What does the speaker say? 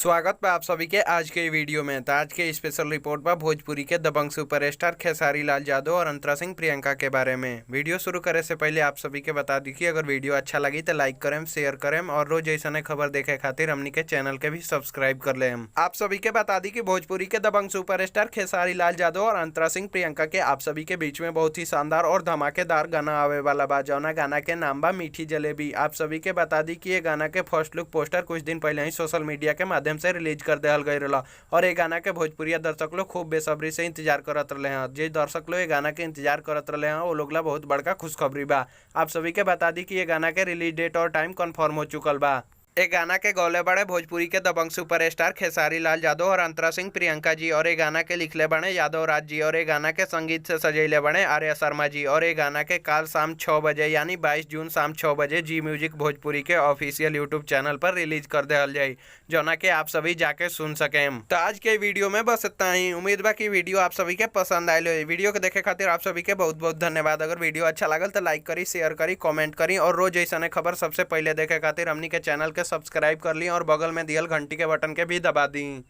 स्वागत बा आप सभी के आज के वीडियो में। तो आज के स्पेशल रिपोर्ट बा भोजपुरी के दबंग सुपरस्टार खेसारी लाल यादव और अंतरा सिंह प्रियंका के बारे में। वीडियो शुरू करे से पहले आप सभी के बता दी कि अगर वीडियो अच्छा लगी तो लाइक करें, शेयर करें और रोज ऐसा खबर देखे खातिर हमनी के चैनल के भी सब्सक्राइब कर ले। आप सभी के बता दी कि भोजपुरी के दबंग सुपरस्टार खेसारी लाल यादव और अंतरा सिंह प्रियंका के आप सभी के बीच में बहुत ही शानदार और धमाकेदार गाना आवे वाला बा, जौना गाना के नाम बा मीठी जलेबी। आप सभी के बता दी कि ये गाना के फर्स्ट लुक पोस्टर कुछ दिन पहले ही सोशल मीडिया के माध्यम से रिलीज कर दिया गई रहा और ये गाना के भोजपुरिया दर्शक लोग खूब बेसब्री से इंतजार करत रहे हैं। जे दर्शक लोग ये गाना के इंतजार करत रहे हैं, वो लोग ला बहुत बड़का खुशखबरी बा। आप सभी के बता दी कि ये गाना के रिलीज डेट और टाइम कंफर्म हो चुकल बा। एक गाना के गौले बड़े भोजपुरी के दबंग सुपरस्टार खेसारी लाल यादव और अंतरा सिंह प्रियंका जी और ये गाना के लिखले बने यादव राज जी और ये गाना के संगीत से सजैले बने आर्या शर्मा जी। और ये गाना के काल शाम 6 बजे, यानी 22 जून शाम 6 बजे जी म्यूजिक भोजपुरी के ऑफिशियल यूट्यूब चैनल पर रिलीज कर दिया जाई, जौना के आप सभी जाके सुन सकें। तो आज के वीडियो में बस इतना ही। उम्मीद बा कि वीडियो आप सभी के पसंद आयल हो। वीडियो के देखे खातिर आप सभी के बहुत बहुत धन्यवाद। अगर वीडियो अच्छा लागल तो लाइक करी, शेयर करी, कमेंट करी और रोज ऐसा खबर सबसे पहले देखे खातिर हमनी के चैनल के सब्सक्राइब कर ली और बगल में दियल घंटी के बटन के भी दबा दी।